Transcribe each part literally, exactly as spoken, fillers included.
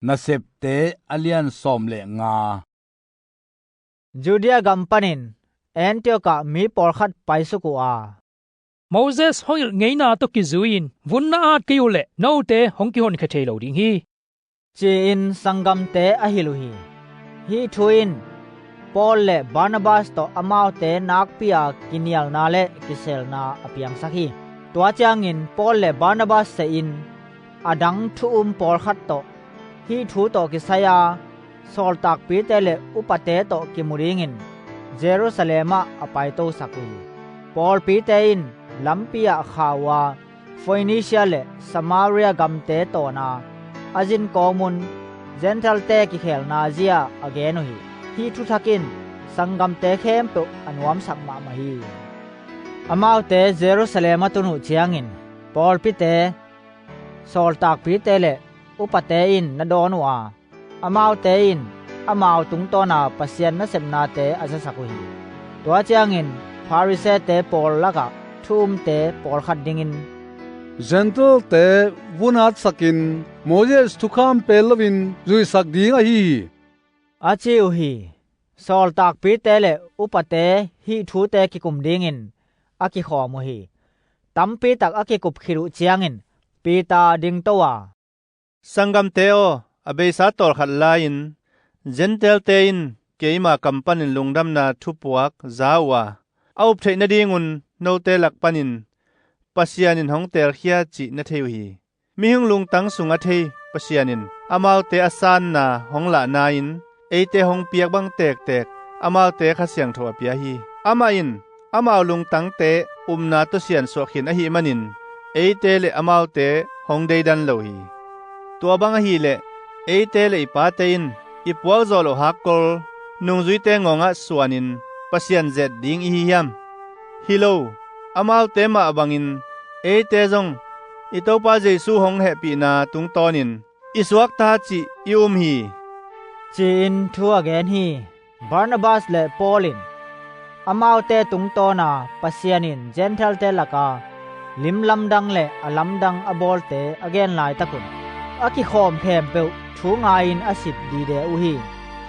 Nasepte a lian sawm le nga. Judea gam panin Antiok ah mi pawlkhat paisuk uh a, Moses hong hilh ngeina tawh kizui-in vun na at kei uh leh note hong kihonkhia thei lo ding hi, ci-in sanggamte a hilh uh hi. Hih thu in Paul le Barnabas tawh amaute nakpi-a kinialna le kiselna a piangsak hi. Tua ciangin Paul le Barnabas sehin a dang thu-um pawlkhat tawh hih thu tawh kisai-a sawltakpite le upate tawh kimu dingin Jerusalem ah a paitosak uh hi. Pawlpite in lampi ah kha uh a, Foenicia le Samaria gamte tawna a zin kawmun Gentile-te kikhelna zia a gen uh hi. Hih thuthak in sanggamte khempeuh a nuamsak mahmah hi. Amaute Jerusalem a tun uh ciangin pawlpite, sawltakpite le upate in na dawn uh a, amaute in amau tungtawna Pasian nasepnate a zasak uh hi. Tua ciangin Pharisee-te pawl lakah thu-umte pawlkhat dingin, Gentile-te vun atsakin Moses thukham pel loin zuisak ding ahi hi, a ci uh hi. Sawltakpite le upate hih thute kikum dingin a kikhawm uh hi. Tampitak a kikup khit uh ciangin Peter dingto a, Sanggamte aw, a beisa tawlkhat lai-in Gentile-te in keima kam panin lungdamna thupuak za uh a, a up theih nadingun note lak panin Pasian in hong teelkhia cih na thei uh hi. Mihing lungtang sung a thei Pasian in amaute a sanna hong lahna-in eite hong piak bang tektek amaute Kha Siangtho a pia hi. Amah in amau lungtangte upna tawh siansuah khin ahih manin eite le amaute hong deidan lo hi. Tua bang ahileh eite le i pate in i puakzawh loh hakkol nungzuite ngawngah suanin Pasian zet ding i hi hiam? Hi lo, amaute mah bangin eite zong i Topa Jesu hong hehpihna tungtawnin i suakta cih i um hi, ci-in thu a gen hi. Barnabas le Paul in amaute tungtawna Pasian in Gentile-te laka lim lamdang le a lamdang a bawlte a gen laitakun a kikhawm khempeuh thu ngai-in a sip dide uh hi.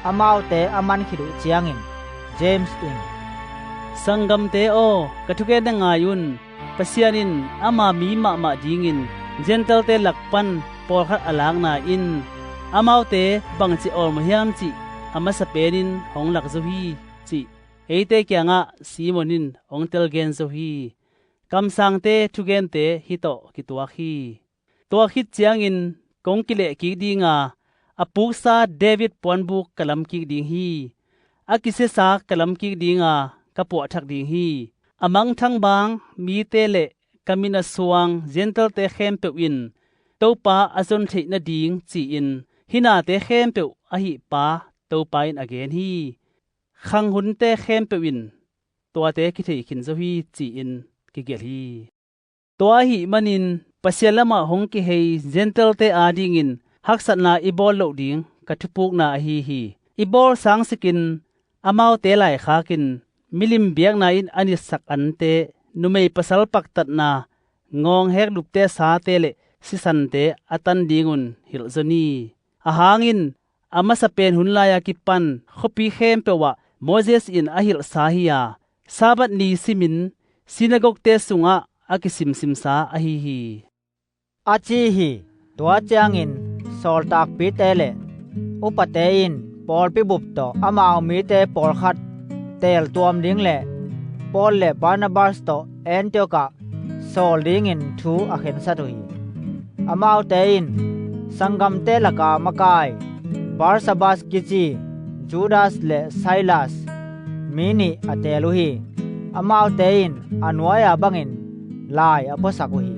Amaute a man khit uh ciangin James in, Sanggamte aw, ka thugen na ngai un. Pasian in ama mi mahmah dingin Gentile-te lak pan pawlkhat a lakna in amaute bangci awlmawh hiam cih a masa penin hong lak zo hi, cih eite kiangah Simon in hong telgen zo hi. Kamsangte thugente hih tawh kituak hi. Tua khit ciangin kong kilehkik dinga, a puksa David puanbuk ka lamkik ding hi. A kisiasa ka lamkik dinga, ka puahthak ding hi. A mangthang baang mite le ka min a suang Gentile-te khempeuh in Topa a zon theih nading ci-in hih nate khempeuh a hih pa Topa in a gen hi. Khanghunte khempeuh in tuate kithei khin zo hi, ci-in kigelh hi. Tua ahih manin Pasian lamah hong kihei Gentile-te adingin haksatna i bawl loh ding ka thupukna ahi hi. I bawl sangsikin amaute laikhakin milim biakna in a nitsak ante, numei pasal paktatna, ngawng heklupte sate le sisante a tan dingun hilh zo ni. Ahang in a masa pen hun lai-a kipan khuapi khempeuh ah Moses in a hilhsa hi-a, Sabbath ni simin sinagogte sungah a kisimsimsa ahi hi, a ci hi. Tua ciangin sawltakpite le upate in pawlpi bup tawh amau mite pawlkhat teeltuam ding le Paul le Barnabas tawh Antiok ah sawl dingin thu a khensat uh hi. Amaute in sanggamte laka makai Barsabas kici Judas le Silas mi nih a teel uh hi. Amaute in a nuai-a bangin lai a puasak uh hi.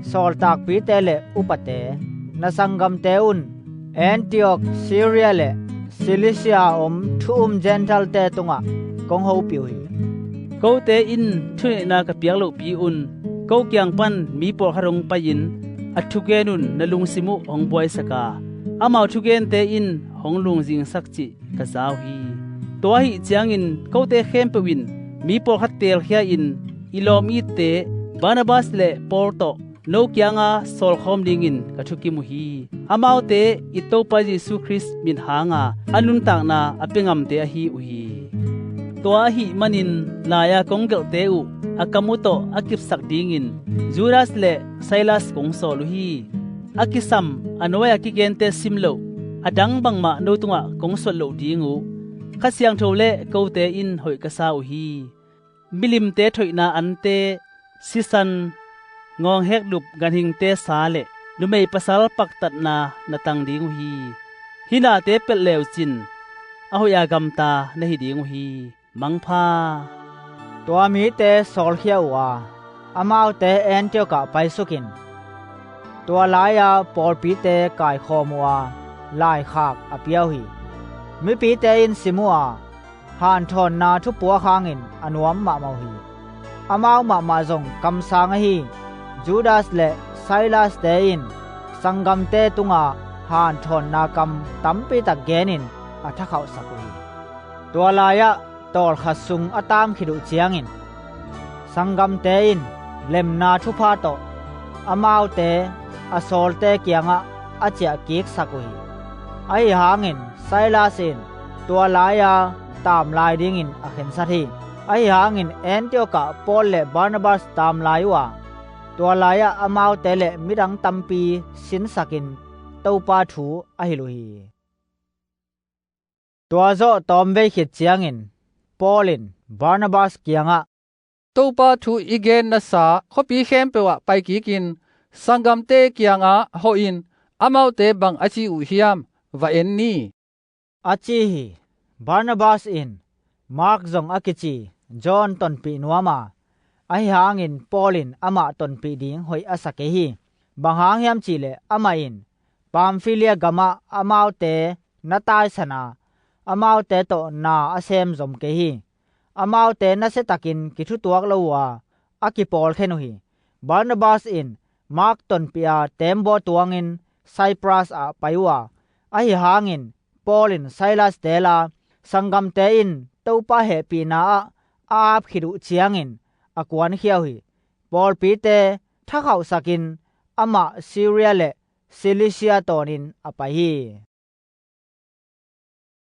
Sawltakpite le upate, na sanggamte un Antiok, Syria le Cilicia a om thu-um Gentile-te tungah kong hopih uh hi. Kote in thuneihna ka piak lohpi un ko kiang pan mi pawlkhat hong pai-in a thugen un na lungsim uh hong buaisak a, amau thugente in hong lungzingsak cih ka za uh hi. Tua ahih ciangin kote khempeuh in mi pawlkhat teelkhia-in i lawm itte Barnabas le Paul tawh no kianga sawlkhawm dingin ka thukim uh hi. Amaute i Topa Jesu Khrist min hanga a nuntakna a pia ngamte ahi uh hi. Tua ahih manin lai-a kong gelhte uh a kam uh tawh a kipsak dingin Judas le Silas kong sawl uh hi. A kisam a nuai-a kigente simloh a dang bangmah no tungah kong suat loh ding uh. Kha Siangtho le kote in hoih ka sa uh hi. Milimte thoihna ante, sisan, ngawnghekdup ganhingte sa le numei pasal paktatna na tang ding uh hi. Hih nate pelh leucin a hoih a gamta na hi ding uh hi. Mangpha. Tua mite sawlkhia uh a, amaute Antiok ah paisukin tua lai-a pawlpite kaikhawm uh a, laikhak a pia uh hi. Mipite in sim uh a, hanthawnna thupuak hangin a nuam mahmah uh hi. Amau mahmah zong kamsang ahi Judas le Silas-te in sanggamte tunga hanthawnna kam tampitak genin a thakhauhsak uh hi. Tua lai-ah tawlkhat sung a taam khit uh ciangin sanggamte in lemna thupha tawh amaute a sawlte kiangah a ciahkiksak uh hi. Ahi hangin Silas in tua lai-a taam lai dingin a khensat hi. Ahi hangin Antiok ah Paul le Barnabas taam lai uh a, tua lai-ah amaute le midang tampi sinsakin Topa thu a hilh uh hi. Tua zawh tawmvei khit ciangin Paul in Barnabas kiangah, "Topa thu i gen nasa khuapi khempeuh ah paikikin sanggamte kiangah hawhin amaute bang a ci uh hiam, va en ni," a ci hi. Barnabas in Mark zong a kici John tonpih nuam a, ahi hangin Paul in amah tonpih ding hoih a sa kei hi. Bang hang hiam cihleh amah in Pamphilia gamah amaute na taisan a, amaute tawh na a sem zom kei hi. Amaute nasiatakin kithutuak lo uh a, a kipawl khen uh hi. Barnabas in Mark tonpih a teembaw tuangin Cyprus ah pai uh a, ahi hangin Paul in Silas teel a, sanggamte in Topa hehpihna ah a ap khit uh ciangin a kuankhia uh hi. Pawlpite thakhauhsakin amah Syria le Cilicia tawnin a pai hi.